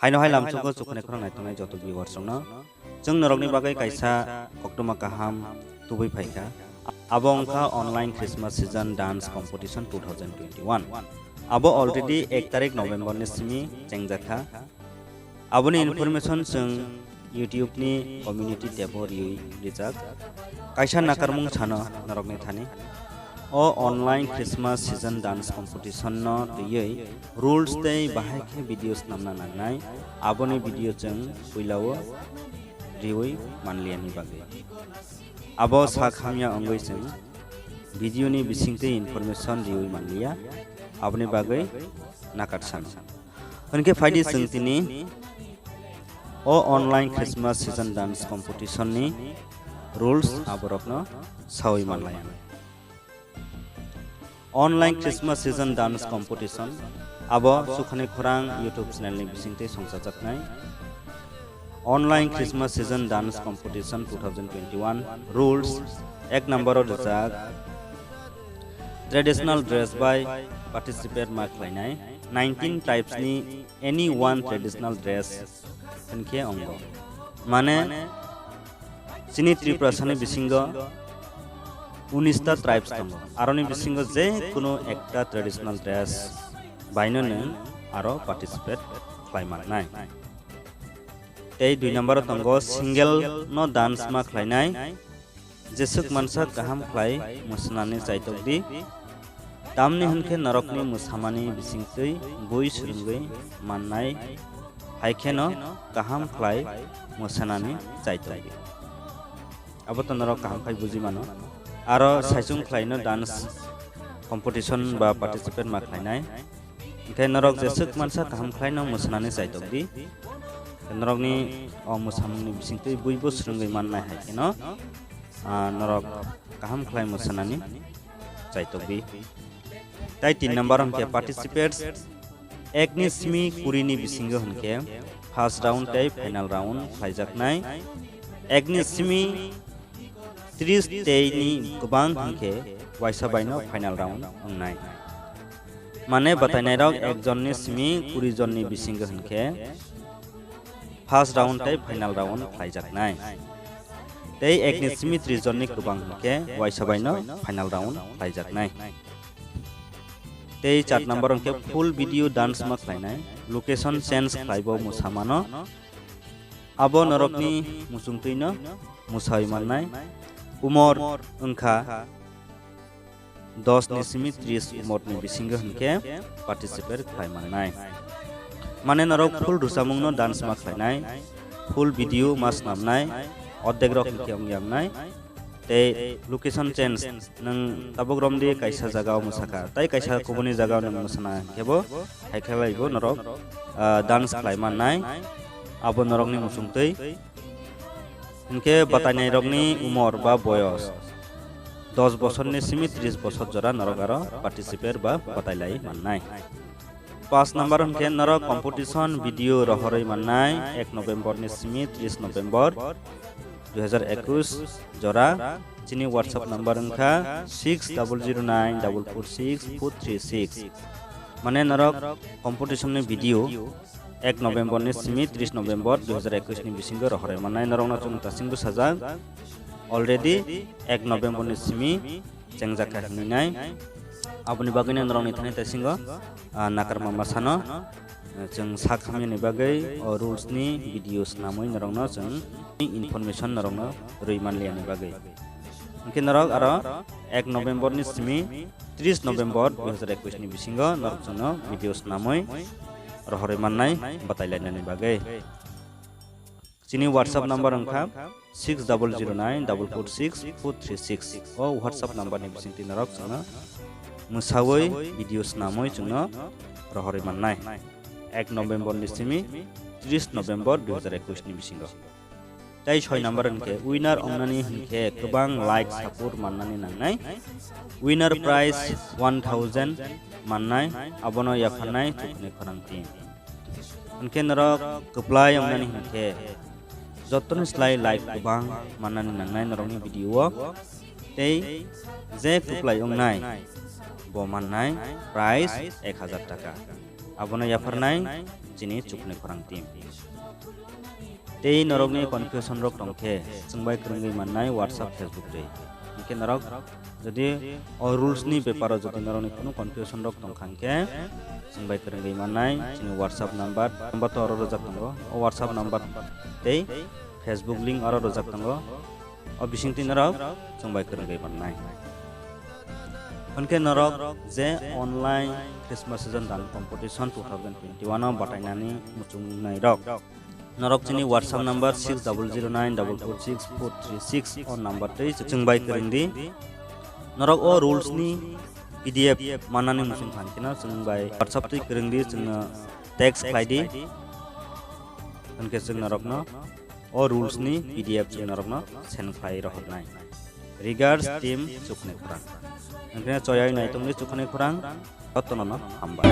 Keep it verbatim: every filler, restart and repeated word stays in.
Haino hai lamsogo chukhunai khorang naitongnai joto viewers rokno chwng norokni bagwi kaisa koktwma kaham tubui phaikha. Abo wngkha Online Christmas Season Dance Competition two thousand twenty-one. Abo already ek tarik November ni simi chengjakha. Aboni information chwng YouTube ni community tab o riwi rijak. Kaisa nakarmung sano norokni thani. O Online Christmas Season Dance Competition no twiwi rules tei bahai khe video swnamna nangnai, aboni video chwng puilao riwi manliya ni bagwi. Abo sak hamya wngwi chwng video ni bisingtwi information riwi manliya, aboni bagwi nakarsano. Hwnkhe phaidi chwng tini o Online Christmas Season Dance Competition ni rules aborokno sawi manlaiya. Online Christmas Season Dance Competition abo Chukhunai Khorang YouTube channel ni bisingtwi songchajaknai. Online Christmas Season Dance Competition two thousand twenty-one rules ek number o rijak traditional dress bai participate ma khlainai nineteen types ni any one traditional dress hwnkhe wngo. Mane chini Tripura sani bisingo unis ta tribes tongo. Aroni bisingo je kunu ekta traditional dress baino nwng aro participate khlai mannai. Tei dui number o tongo single no dance ma khlainai. Jeswk mansa kaham khlai mwswnani chaitok di. Tamni hwnkhe norokni mwsamani bisingtwi bui swrwngwi mannai hai kheno kaham khlai mwswnani chaitok di. Abo to norok kaham khai buji mano. Aro saichung khlaino dance competition ba participate ma khlainai. Hwnkhe norok jeswk mansa kaham khlaino mwswnani chaitok di. Norokni o mwsamungni bisingtwi buibo swrwngwi mannai hai kheno, ah, norok kaham khlai mwswnani chaitok di. Tai tin number hwnkhe participants ekni simi kurini bisingo hwnkhe first round tei final round khlaijaknai. Ekni simi tris tei ni kwbang hwnkhe waisa baino final round wngnai. Mane batainairok ekjonni simi kuri jonni bisingo hwnkhe first round tei final round khlaijaknai. Tei ekni simi tris jonni kwbang hwnkhe waisa baino final round khlaijaknai. Tei char number hwnkhe full video dance ma khlainai, location change khlaibo mwsamano. Abo norokni muchungtwino mwsawi mannai. Umor wngkha dos ni simi tris umorni bisingo hwnkhe participate khlai mannai. Mane norok full rwchapmungno dance ma khlainai, full video ma snamnai, ordek rok hwnkhe wngya wngnai. Tei location change, nwng tabuk romdi kaisa jagao mwsakha, tei kaisa kubuni jagao nwng mwsana hwnkhe bo hai khe laibo norok, ah, dance khlai mannai, abo norokni muchungtwi. Hwnkhe batainairokni umor ba boyos dos bosorni simi tris bosor jora norok aro participate ba batai lai mannai. Paanch number hwnkhe norok competition video rohorwi mannai ek November ni simi tris November dui hazar ekush jora. Chini WhatsApp number wngkha six double zero nine double four six four three six. Mane norok competition ni video ek November ni simi tris November dui hazar ekush ni bisingo rohorwi mannai. Norokno chwng tasingbo sajak, already ek November ni simi chengjakha hinwi nai. Aboni bagwino norokni thani taisingo, ah, nakarma masano, ah, chwng sak hamyani bagwi o rules ni video swnamwi norokno chwng information norokno rwi manliyani bagwi. Hwnkhe norok aro ek November ni simi tris November dui hazar ekush ni bisingo norok chwngno video swnamwi rohorwi mannai batai lainani bagwi. Chini WhatsApp number wngkha six double zero nine double four six four three six. O WhatsApp number ni bisingtwi norok chwngno mwsawi video swnamwi chwngno rohorwi mannai. Ek November ni simi tris November dui hazar ekush ni bisingo. Tei soi number hwnkhe winner wngnani hwnkhe kwbang like support mannani nangnai. Winner prize one thousand mannai, abono yapharnai Chukhunai Khorang team. Hwnkhe norok kwplai wngnani hwnkhe jottoni slai like kwbang mannani nangnai norokni video o. Tei je kwplai wngnai bo mannai prize ek hazar taka. Abono yapharnai chini Chukni Khorang team. Tei norokni confusion rok tongkhe, chwngbai kwrwngwi mannai WhatsApp, Facebook twi. Hinkhe norok jodi o rules ni beparo jodi norokni kunu confusion rok tongkha hinkhe, chwngbai kwrwngwi mannai chini WhatsApp number, number to oro rwjak tongo. O WhatsApp number tei Facebook link oro rwjak tongo. O bisingtwi norok chwngbai kwrwngwi mannai. Hinkhe norok je online Christmas season dan competition two thousand twenty-one o batainani muchungnai rok, norok chini WhatsApp number six double zero nine double four six four three six o number twi chwngbai kwrwngdi. Norok o rules ni P D F mannani muchung khan kheno chwngbai WhatsApp twi kwrwngdi, chwngno text khlaidi. Hinkhe chwng norokno o rules ni P D F chwng norokno send khlai rohornai. Regards, team Chukni Khorang. Hinkhe choyai naitongdi Chukni Khorang, jotono no hambai.